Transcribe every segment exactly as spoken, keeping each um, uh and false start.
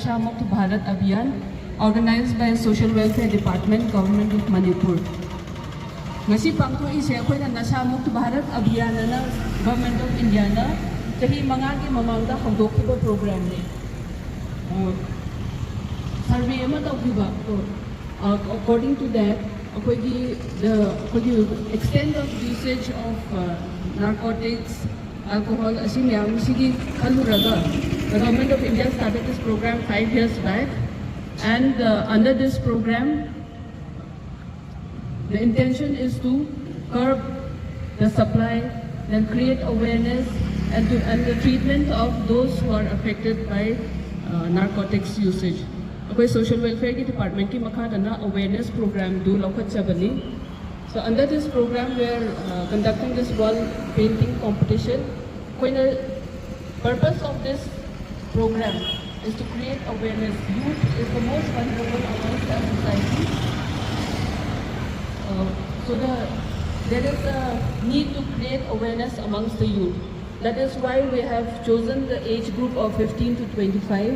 Nasha Mukt Bharat Abhiyan, organized by Social Welfare Department, Government of Manipur. ꯉꯁꯤ ꯄꯥꯡꯊꯣꯛꯏꯁꯦ ꯑꯩꯈꯣꯏꯅ Nasha Mukt Bharat Abhiyan ꯑꯅ Government of Indiaꯅ ꯆꯍꯤ ꯃꯉꯥꯒꯤ ꯃꯃꯥꯡꯗ ꯍꯧꯗꯣꯛꯈꯤꯕ programꯅꯦ꯫ ꯁꯔꯚꯦ ꯑꯃ ꯇꯧꯈꯤꯕ꯫ According to that, ꯑꯩꯈꯣꯏꯒꯤ the ꯑꯩꯈꯣꯏꯒꯤ extent of usage of narcotics, alcohol ꯑꯁꯤ ꯃꯌꯥꯝꯁꯤꯒꯤ ꯈꯜꯂꯨꯔꯒ the Government of India started this program five years back, and uh, under this program, the intention is to curb the supply, then create awareness and to and the treatment of those who are affected by uh, narcotics usage. ꯑꯩꯈꯣꯏ Social Welfareꯒꯤ Departmentꯀꯤ ꯃꯈꯥꯗꯅ awareness programꯗꯨ ꯂꯧꯈꯠꯆꯕꯅꯤ꯫ So under this program we are uh, conducting this wall painting competition. ꯑꯩꯈꯣꯏꯅ purpose of this program is to create awareness. Youth is the most vulnerable amongst our society. Uh, so the, there is a need to create awareness amongst the youth. That is why we have chosen the age group of fifteen to twenty-five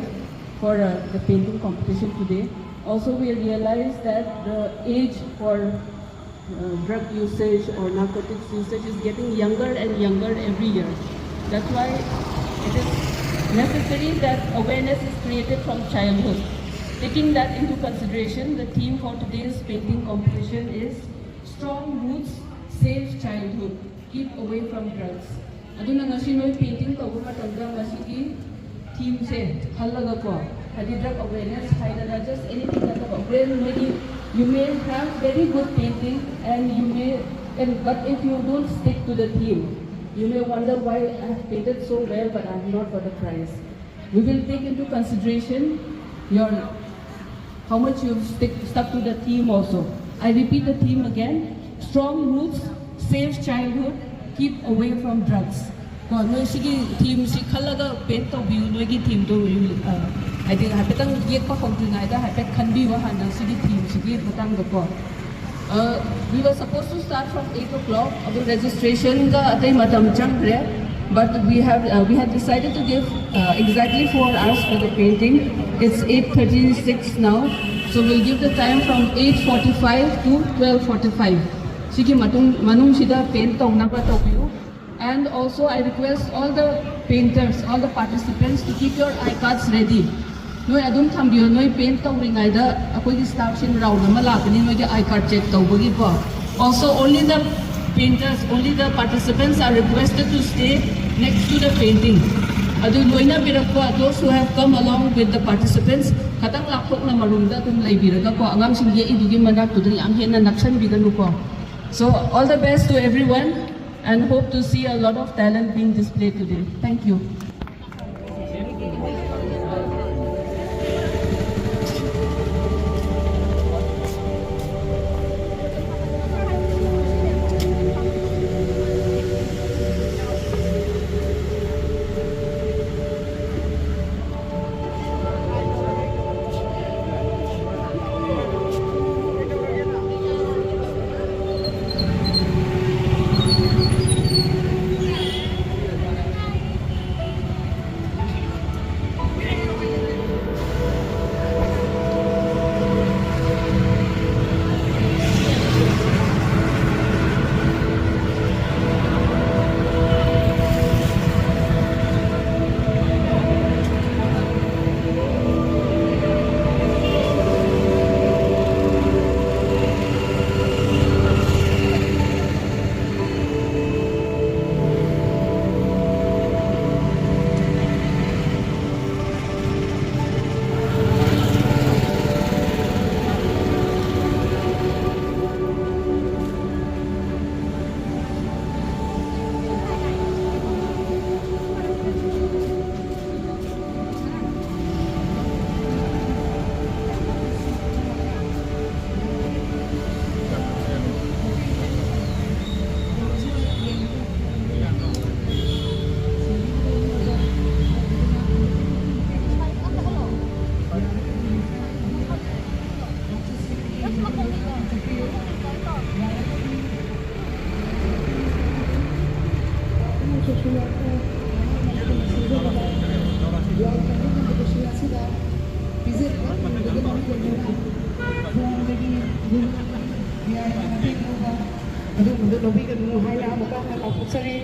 for uh, the painting competition today. Also, we realize that the age for uh, drug usage or narcotics usage is getting younger and younger every year. That's why it is necessary that awareness is created from childhood. Taking that into consideration, the theme for today's painting competition is Strong Roots, Safe Childhood, Keep Away from Drugs. ꯑꯗꯨꯅ ꯉꯁꯤ ꯅꯣꯏ painting ꯇꯧꯕ ꯃꯇꯝꯗ ꯃꯁꯤꯒꯤ themeꯁꯦ ꯈꯜꯂꯒꯀꯣ, ꯍꯥꯏꯗꯤ drug awareness ꯍꯥꯏꯗꯅ just anything ꯅꯠꯇꯕ, when maybe you may have very good painting and you may and but if you don't stick to the theme, you may wonder why I have painted so well but I have not got a prize. We will take into consideration your how much you've stick, stuck to the theme also. I repeat the theme again: strong roots, safe childhood, keep away from drugs. ꯀꯣ, ꯅꯣꯏ ꯁꯤꯒꯤ themeꯁꯤ ꯈꯜꯂꯒ paint ꯇꯧꯕꯤꯌꯨ, ꯅꯣꯏꯒꯤ themeꯗꯣ ꯍꯥꯏꯗꯤ ꯍꯥꯏꯐꯦꯠꯇꯪ ꯌꯦꯛꯄ ꯍꯧꯗ꯭ꯔꯤꯉꯩꯗ ꯍꯥꯏꯐꯦꯠ ꯈꯟꯕꯤꯌꯨ ꯍꯥꯟꯅ ꯁꯤꯒꯤ themeꯁꯤꯒꯤ ꯃꯇꯥꯡꯗꯀꯣ꯫ We were supposed to start from eight o'clock, ꯑꯗꯨ registrationꯒ ꯑꯇꯩ ꯃꯇꯝ ꯆꯪꯈ꯭ꯔꯦ꯫ But we have uh, we have decided to give uh, exactly four hours for the painting. It's eight thirty-six now, so we'll give the time from eight forty-five to twelve forty-five. ꯁꯤꯒꯤ ꯃꯇꯨꯡ ꯃꯅꯨꯡꯁꯤꯗ paint ꯇꯧꯅꯕ ꯇꯧꯕꯤꯌꯨ. And also I request all the painters, all the participants to keep your I cards ready. ꯅꯣꯏ ꯑꯗꯨꯝ ꯊꯝꯕꯤꯌꯣ, ꯅꯣꯏ paint ꯇꯧꯔꯤꯉꯩꯗ ꯑꯩꯈꯣꯏꯒꯤ staffꯁꯤꯡ round ꯑꯃ ꯂꯥꯛꯀꯅꯤ ꯅꯣꯏꯒꯤ I card check ꯇꯧꯕꯒꯤꯀꯣ. Also, only the painters, only the participants are requested to stay next to the painting. ꯑꯗꯨ ꯂꯣꯏꯅꯕꯤꯔꯛꯄ, those who have come along with the participants, ꯈꯇꯪ ꯂꯥꯞꯊꯣꯛꯅ ꯃꯔꯨꯝꯗ ꯑꯗꯨꯝ ꯂꯩꯕꯤꯔꯒꯀꯣ, ꯑꯉꯥꯡꯁꯤꯡ ꯌꯦꯛꯏꯗꯨꯒꯤ ꯃꯅꯥꯛꯇꯨꯗ ꯌꯥꯝ ꯍꯦꯟꯅ ꯅꯛꯁꯟꯕꯤꯒꯅꯨꯀꯣ. So, all the best to everyone and hope to see a lot of talent being displayed today. Thank you. ꯁꯤꯡꯖꯔꯤꯕ ꯌꯥꯎꯁꯪꯒꯤ competition ꯑꯁꯤꯗ ꯄꯤꯖꯔꯤꯕ ꯐꯣꯟꯗꯒꯤ ꯌꯥꯏ ꯃꯇꯦꯡ ꯂꯧꯕ ꯑꯗꯨꯒꯨꯝꯕꯗꯨ ꯂꯧꯕꯤꯒꯅꯨ ꯍꯥꯏꯅ ꯑꯃꯨꯛꯀ ꯍꯟꯅ ꯂꯥꯎꯊꯣꯛꯆꯔꯤ꯫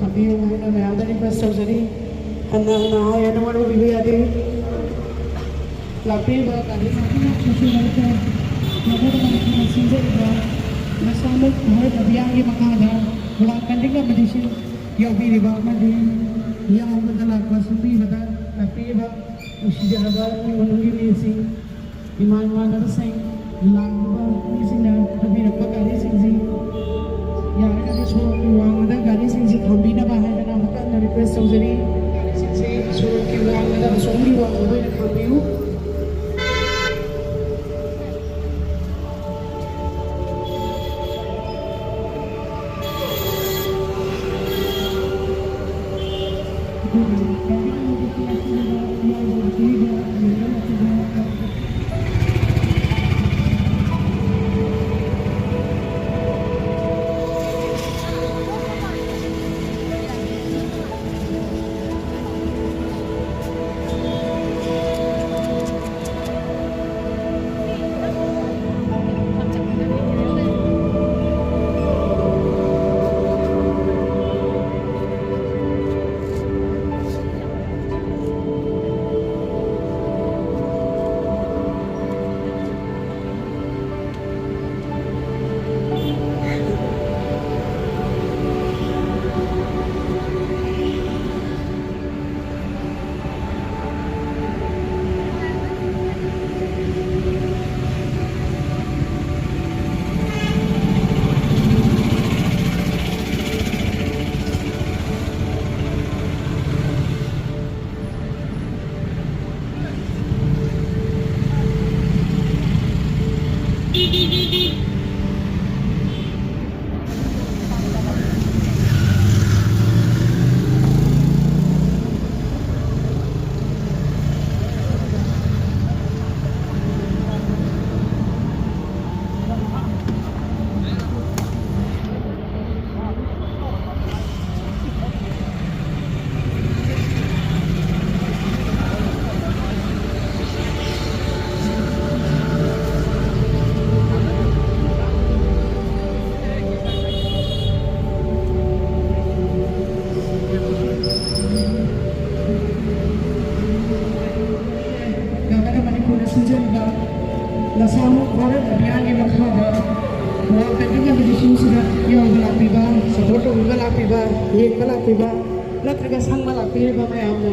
ꯊꯝꯕꯤꯌꯨ ꯍꯥꯏꯅ ꯃꯌꯥꯝꯗ request ꯇꯧꯖꯔꯤ꯫ ꯍꯟꯅ ꯍꯟꯅ ꯍꯥꯏ ꯍꯥꯏꯅ ꯋꯥꯔꯧꯕꯤꯕ ꯌꯥꯗꯦ꯫ ꯂꯥꯛꯄꯤꯔꯤꯕ ꯒꯥꯔꯤ ꯃꯄꯨꯅ ꯁꯣꯁꯤꯌꯦꯜ ꯋꯦꯜꯐꯤꯌꯔ ꯃꯄꯨꯗ ꯃꯅꯤꯄꯨꯔꯅ ꯁꯤꯟꯖꯔꯤꯕ ꯃꯁꯥꯃꯛ ꯚꯥꯔꯠ ꯑꯚꯤꯌꯥꯟꯒꯤ ꯃꯈꯥꯗ ꯋꯥ ꯀꯟꯗꯤꯡ ꯀꯝꯄꯤꯇꯤꯁꯟ ꯌꯥꯎꯕꯤꯔꯤꯕ ꯑꯃꯗꯤ ꯌꯥꯎꯕꯗ ꯂꯥꯛꯄ ꯁꯤꯟꯕꯤꯕꯗ ꯂꯥꯛꯄꯤꯔꯤꯕ ꯅꯨꯡꯁꯤꯖꯔꯕ ꯏꯃꯨꯡ ꯃꯅꯨꯡꯒꯤ ꯃꯤꯁꯤꯡ, ꯏꯃꯥ ꯏꯃꯥꯟꯅꯕꯁꯤꯡ, ꯂꯥꯛꯂꯤꯕ ꯃꯤꯁꯤꯡꯅ ꯊꯧꯕꯤꯔꯛꯄ ꯒꯥꯔꯤꯁꯤꯡꯁꯤ ꯌꯥꯔꯒꯗꯤ ꯁꯣꯔꯣꯛꯀꯤ ꯋꯥꯡꯃꯗ ꯒꯥꯔꯤꯁꯤꯡꯁꯤ ꯈꯥꯝꯕꯤꯅꯕ ꯍꯥꯏꯗꯅ ꯑꯃꯨꯛꯀ ꯍꯟꯅ request ꯇꯧꯖꯔꯤ꯫ ꯒꯥꯔꯤꯁꯤꯡꯁꯤ ꯁꯣꯔꯣꯛꯀꯤ ꯋꯥꯡꯃꯗ ꯑꯁꯣꯝꯒꯤ ꯋꯥꯡꯃꯗ ꯑꯣꯏꯅ ꯈꯥꯝꯕꯤꯌꯨ꯫ ꯒꯚꯔꯟꯃꯦꯟꯠ ꯑꯣꯐ ꯃꯅꯤꯄꯨꯔꯅ ꯁꯤꯟꯖꯔꯤꯕ ꯅꯁꯥꯃꯨꯛ ꯚꯥꯔꯠ ꯑꯚꯤꯌꯥꯟꯒꯤ ꯃꯈꯥꯗ ꯋꯥꯔꯜ ꯄꯦꯟꯇꯤꯡ ꯀꯝꯄꯤꯇꯤꯁꯟꯁꯤꯗ ꯌꯥꯎꯕ ꯂꯥꯛꯄꯤꯕ, ꯁꯄꯣꯔꯠ ꯇꯧꯕꯤꯕ ꯂꯥꯛꯄꯤꯕ, ꯌꯦꯡꯕ ꯂꯥꯛꯄꯤꯕ ꯅꯠꯇ꯭ꯔꯒ ꯁꯪꯕ ꯂꯥꯛꯄꯤꯔꯤꯕ ꯃꯌꯥꯝꯅ